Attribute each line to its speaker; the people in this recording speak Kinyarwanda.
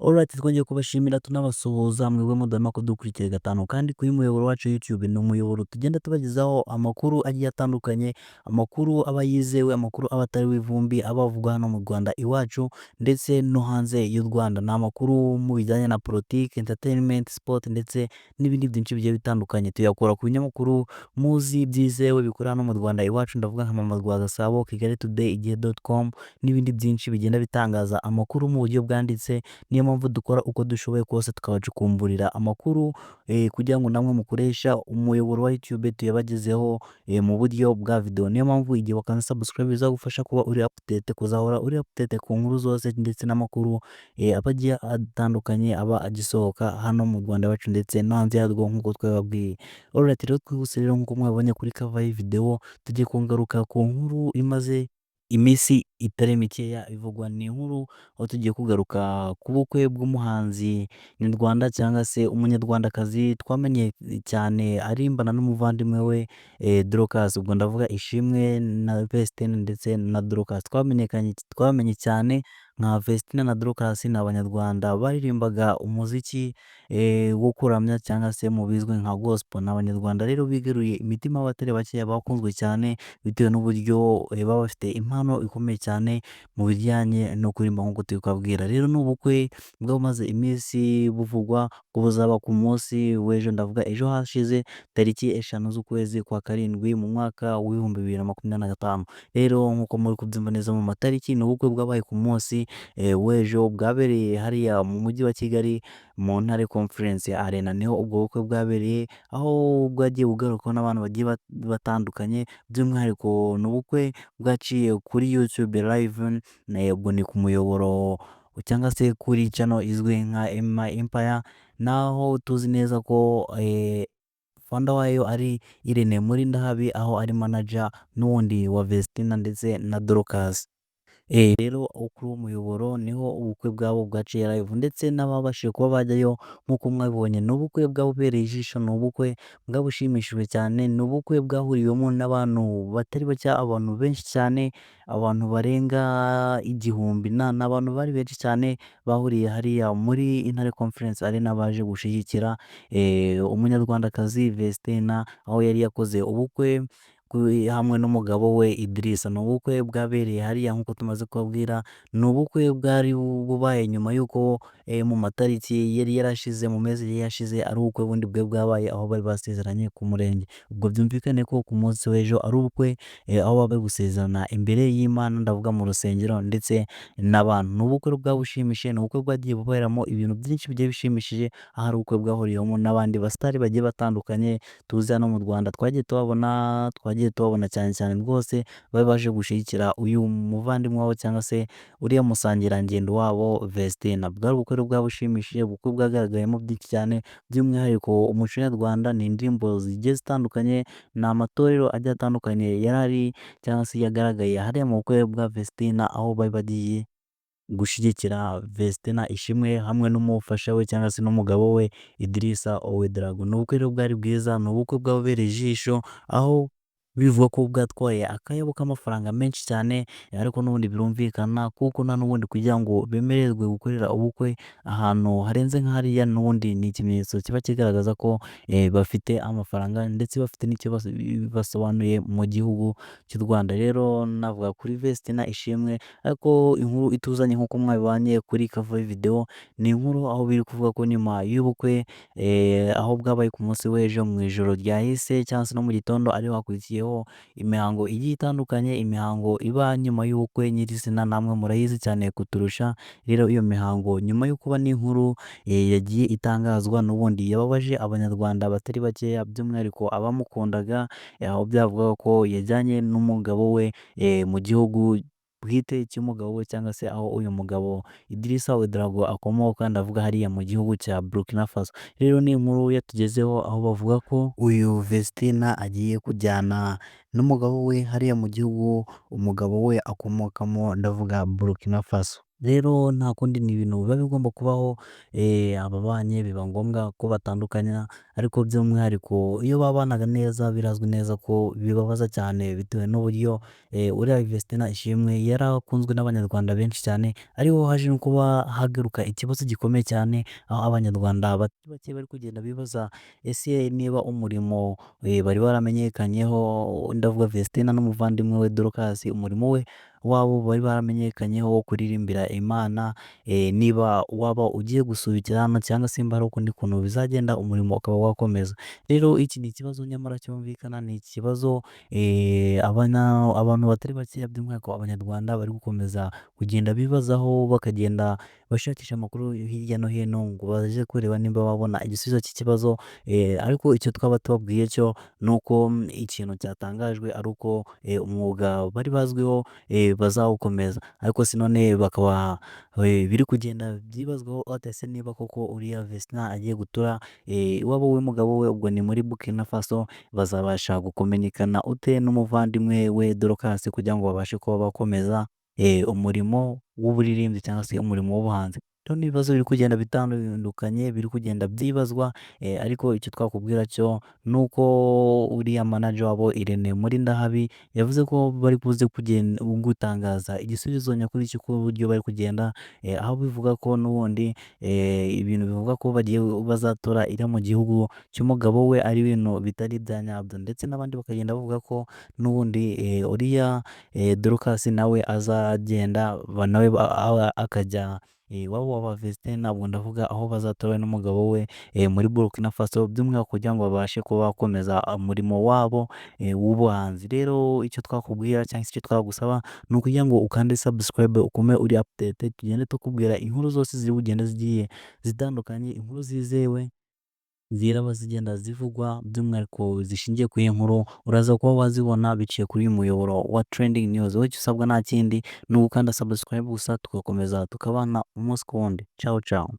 Speaker 1: Alright, twongeye kubashimira tunabasuhuza mwebwe mudahwema kudukurikira gatanu kandi kuri muyoboro wacu YouTube. Ni umuyoboro tugenda tubagezaho amakuru agiye atandukanye, amakuru aba yizewe, amakuru aba atariho ivumbi, aba avugwa hano mu Rwanda iwacu ndetse no hanze y'u Rwanda. Ni amakuru mu bijyanye na politiki, entertainment, sport ndetse n'ibindi byinshi bigiye bitandukanye. Tuyakura ku binyamakuru muzi byizewe bikorera hano mu Rwanda iwacu, ndavuga nka Mama Rwagasabo, Kigali Today, Igihe.com n'ibindi byinshi bigenda bitangaza amakuru mu buryo bwanditse. Niyo mpamvu dukora uko dushoboye kose tukabacukumburira amakuru kugira ngo namwe mukoresha umuyoboro wa YouTube tuyabagezeho mu buryo bwa video. Niyo mpamvu igihe wakanze subscribe bizagufasha kuba uri update, kuzahora uri update ku nkuru zose ndetse n'amakuru aba agiye atandukanye aba agisohoka hano mu Rwanda iwacu ndetse no hanze yarwo nk'uko twababwiye. Alright, rero twihuse rero, nk'uko mwabonye kuri cover y'iyi, tugiye kugaruka ku nkuru imaze iminsi itari mikeya ivugwa. Ni inkuru aho tugiye kugaruka ku bukwe bw'umuhanzi nyarwanda cyangwa se umunyarwandakazi twamenye cyane arimbana n'umuvandimwe we Dorcas. Ubwo ndavuga Ishimwe na Vestine ndetse na Dorcas. Twamenyekanye, twamenye cyane nka Vestine na Dorcas. Ni abanyarwanda baririmbaga umuziki wo kuramya cyangwa se mu bizwi nka gospel. Ni abanyarwanda rero bigaruriye imitima y'abatari bakeya, bakunzwe cyane bitewe n'uburyo baba bafite impano ikomeye cyane mu bijyanye no kuririmba nk'uko turi kubabwira. Rero ni ubukwe bwamaze iminsi buvugwa ko buzaba ku munsi w'ejo, ndavuga ejo hashize, tariki 5 z'ukwezi kwa karindwi mu mwaka wa 2025. Rero nk'uko muri kubyumva neza mu matariki, ni ubukwe bwabaye ku munsi w'ejo, bwabereye hariya mu mujyi wa Kigali mu Ntare Conference Arena, niho ubwo bukwe bwabereye, aho bwagiye bugarukwaho n'abantu bagiye batandukanye. By'umwihariko ni ubukwe bwaciye kuri YouTube live, ubwo ni ku muyoboro cyangwa se kuri channel izwi nka Emma Empire, naho tuzi neza ko founder wayo ari Irene Murindahabi, aho ari manager n'uwundi wa Vestina ndetse na Dorcas. Rero kuri uwo muyoboro niho ubukwe bwabo bwaciye live, ndetse n'ababashije kuba bajyayo nk'uko mwabibonye, ni ubukwe bwabubereye ijisho, ni ubukwe bwabushimishijwe cyane, ni ubukwe bwahuriwemo n'abantu batari bake, abantu benshi cyane, abantu barenga 1000. Ni abantu bari benshi cyane bahuriye hariya muri Intare Conference Arena baje gushyigikira umunyarwandakazi Vestina, aho yari yakoze ubukwe hamwe n'umugabo we Idrissa. Ni ubukwe bwabereye hariya nk'uko tumaze kubabwira, ni ubukwe bwari bubaye nyuma y'uko mu matariki yari yarashize, mu mezi yari yashize, ari ubukwe bundi bwari bwabaye aho bari basezeranye ku murenge. Ubwo byumvikane ko ku munsi w'ejo ari ubukwe aho baba bari gusezerana imbere y'Imana, ndavuga mu rusengero, ndetse n'abantu. Ni ubukwe bwabushimishije, ni ubukwe bwagiye buberamo ibintu byinshi bigiye bishimishije, aho ari ubukwe bwahuriyemo n'abandi basitari bagiye batandukanye tuzi hano mu Rwanda, twagiye tubabona cyane cyane rwose, bari baje gushyigikira uyu muvandimwe wabo cyangwa se uriya musangirangendo wabo Vestina. Bwari ubukwe bwabushimishije, ubukwe bwagaragayemo byinshi cyane, by'umwihariko umuco nyarwanda, ni indirimbo zigiye zitandukanye, ni amatorero agiye atandukanye yari ari cyangwa se yagaragaye hariya mu bukwe bwa Vestina, aho bari bagiye gushyigikira Vestina Ishimwe hamwe n'umufasha we cyangwa se n'umugabo we Idrissa Ouedraogo. Ni ubukwe rero bwari bwiza, ni ubukwe bwabereye ijisho, aho bivugwa ko bwatwaye akayabo k'amafaranga menshi cyane, ariko n'ubundi birumvikana kuko nta n'ubundi kugira ngo bemererwe gukorera ubukwe ahantu harenze nk'hariya, n'ubundi ni ikimenyetso kiba kigaragaza ko bafite amafaranga ndetse bafite n'icyo basobanuye mu gihugu cy'u Rwanda. Rero navuga kuri Vestina Ishimwe, ariko inkuru ituzanye nk'uko mwabibonye kuri cover video, ni inkuru aho biri kuvuga ko nyuma y'ubukwe aho bwabaye ku munsi w'ejo mu ijoro ryahise cyangwa se no mu gitondo, ariho hakurikiyeho imihango igiye itandukanye, imihango iba nyuma y'ubukwe nyirizina, namwe murayizi cyane kuturusha. Rero iyo mihango nyuma yo kuba n'inkuru yagiye itangazwa, n'ubundi yababaje abanyarwanda batari bakeya, by'umwihariko abamukundaga, aho byavugaga ko yajyanye n'umugabo we mu gihugu bwite cy'umugabo we cyangwa se aho uyu mugabo Idrissa Ouedraogo akomoka, ndavuga hariya mu gihugu cya Burkina Faso. Rero ni inkuru yatugezeho aho bavuga ko uyu Vestina agiye kujyana n'umugabo we hariya mu gihugu umugabo we akomokamo, ndavuga Burkina Faso. Rero nta kundi, ni ibintu biba bigomba kubaho, ababanye biba ngombwa ko batandukana, ariko by'umwihariko iyo babanaga neza birazwi neza ko bibabaza cyane bitewe n'uburyo Uriya Vestine Ishimwe yarakunzwe n'Abanyarwanda benshi cyane, ariho haje no kuba hagaruka ikibazo gikomeye cyane, aho Abanyarwanda batari bake bari kugenda bibaza ese niba umurimo bari baramenyekanyeho, ndavuga Vestine n'umuvandimwe we Dorcas, umurimo we wabo bari baramenyekanyeho wo kuririmbira Imana, niba waba ugiye gusubikira hano cyangwa se nimba hari ukundi kuntu bizagenda umurimo ukaba wakomeza. Rero iki ni ikibazo nyamara cyumvikana, ni ikibazo abantu batari bakeya by'umwihariko Abanyarwanda bari gukomeza kugenda bibazaho, bakagenda bashakisha amakuru hirya no hino ngo baze kureba nimba babona igisubizo cy'ikibazo, ariko icyo twaba tubabwiye cyo ni uko ikintu cyatangajwe ari uko umwuga bari bazwiho bazawukomeza, ariko si none bakaba biri kugenda byibazwaho ese niba koko uriya Vestine agiye gutura iwabo w'umugabo we, ubwo ni muri Burkina Faso, bazabasha gukominikana ute n'umuvandimwe we Dorcas kugira ngo babashe kuba bakomeza umurimo w'uburirimbyi cyangwa se umurimo w'ubuhanzi. Rero ni ibibazo biri kugenda bitandukanye biri kugenda byibazwa, ariko icyo twakubwira cyo ni uko uriya manager wabo Irene Murindahabi yavuze ko bari buze gutangaza igisubizo nyakuri cy'uburyo bari kugenda, aho bivuga ko n'ubundi ibintu bivuga ko bagiye bazatora iriya mu gihugu cy'umugabo we ari ibintu bitari ibya nyabyo, ndetse n'abandi bakagenda bavuga ko n'ubundi uriya Dorcas nawe azagenda nawe akajya iwabo wa Vestine, ntabwo ndavuga aho bazatora n'umugabo we muri Burkina Faso, by'umwihariko kugira ngo babashe kuba bakomeza umurimo wabo w'ubuhanzi. Rero icyo twakubwira cyangwa se icyo twagusaba ni ukugira ngo ukande subscribe ugume uri update, tugende tukubwira inkuru zose ziri bugende zigiye zitandukanye, inkuru zizewe ziraba zigenda zivugwa by'umwihariko zishingiye kuri iyi nkuru, uraza kuba wazibona biciye kuri uyu muyoboro wa Trending News. Wowe icyo usabwa nta kindi ni ugukanda subscribe gusa tugakomeza tukabana umunsi ku wundi. Ciao ciao.